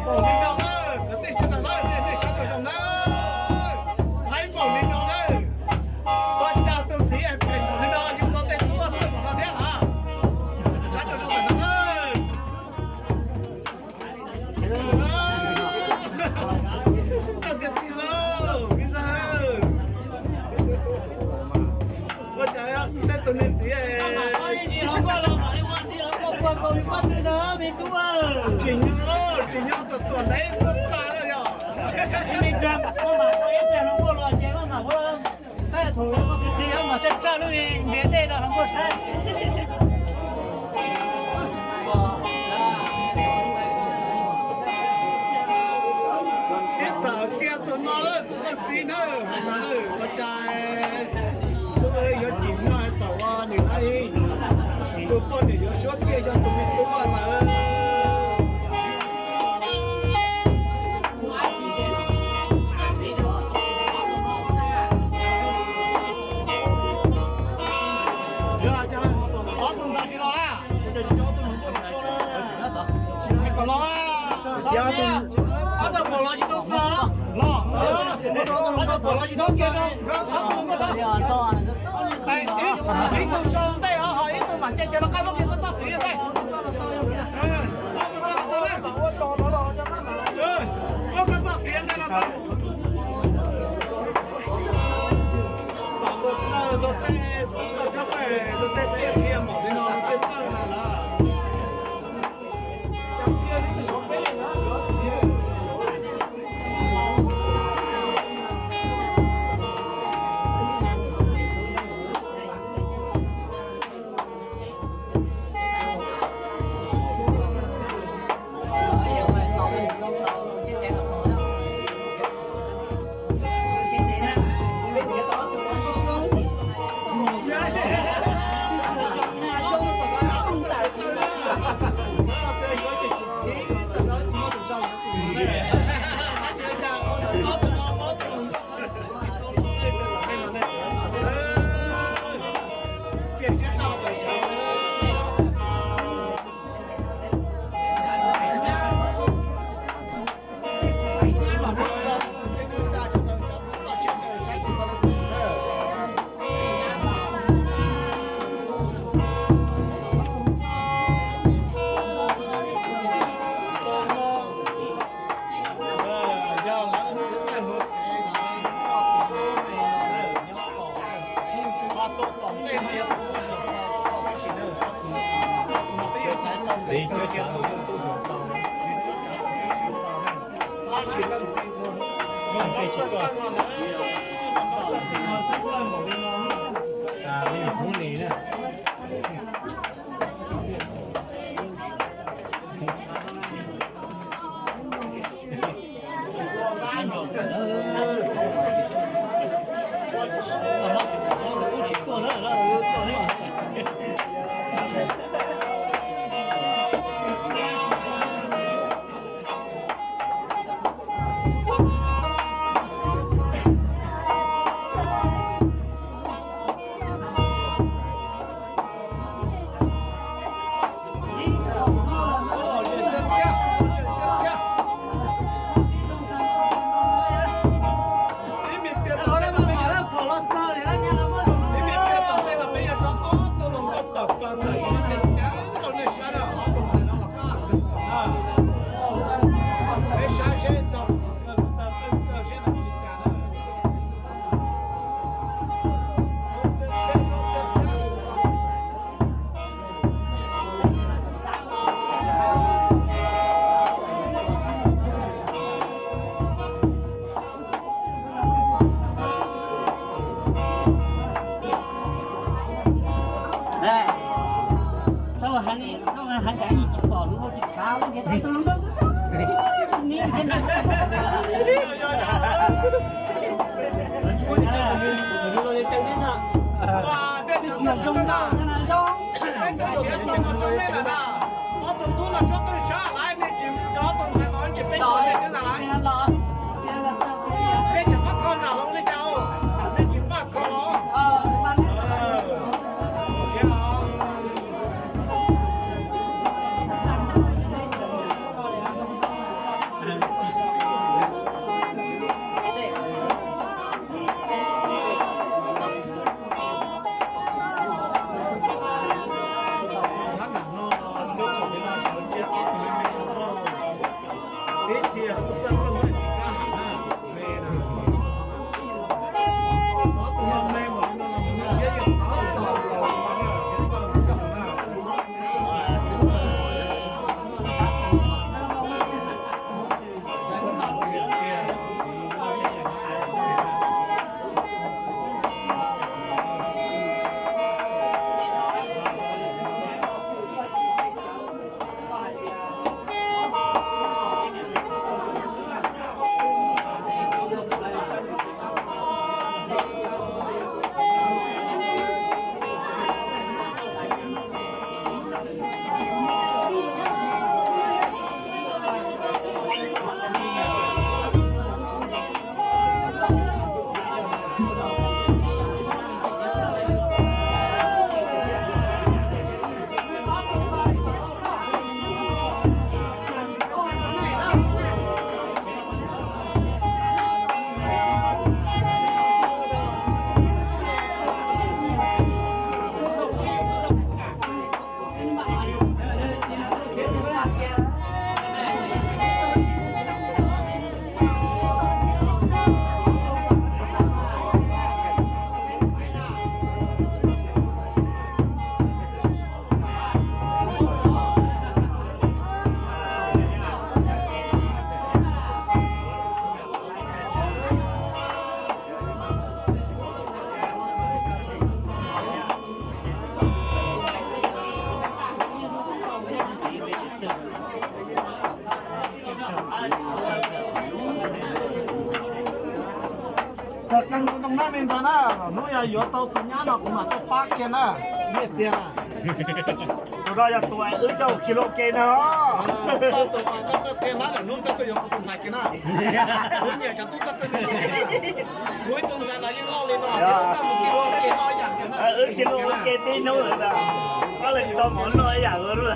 Npaum li no na, cov tej sawv daws na, nej sawv daws zoo na, thaij npaum li no na. Ua cas tus txiv es phem npaum li no, yus tau tej tub txawj npaum no thiab hos. Sawv daws zoo ntawm no na. Txawj tiag tiag lauj, Viv Ntxawg. Ua cas tej tus niag txiv tsis nyob, tsis nyob tuam tuam ntev tuaj pa lawm yog. Ib tawm kiag tus no lawm, tus leej txiv na, hais mas lawm ua cas tus yuav tsim nyog tawm ua niam lawv, tus poj niam yuav suab kiag yog tus me tub lawm. Ob tug ntxhais tsis los na. Hais kom los. Los. Ob tug pom los tsis tau txog. Los. Ob tug pom los tsis tau kiag rau nkawd ob tug. Ib tug sau ntej os, ho ib tug mam ce ces los qab muab kiag koj txoj kev ntej. Muab koj txoj kev ntej no tau. Luag tej, luag tej tiaj qhia npaum li no luag tej txawj na lawm. Tawm qeej ntoo nab me ntxhais na, hnub yog yuav tau tus nyab no kuv mam tuaj pab kiag na, nyiaj txiag na. Tus no yog tus wb coj kiag luag ke na. Tus no txawj qhia na, lwm hnub txawj tuaj yuav kuv tus ntxhais kiag na. Kuv nyiam cov tub txawj qhia na. Kuv ib tug ntxhais los yeej loj li no, txawj mus kiag luag ke loj yam kiag na. Wb kiag luag ke tib hnub lawm, ob leeg tsis tau mov noj ib yam li.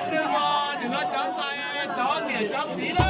Twb mas nim no cov ntxhais cov niam cov txiv na.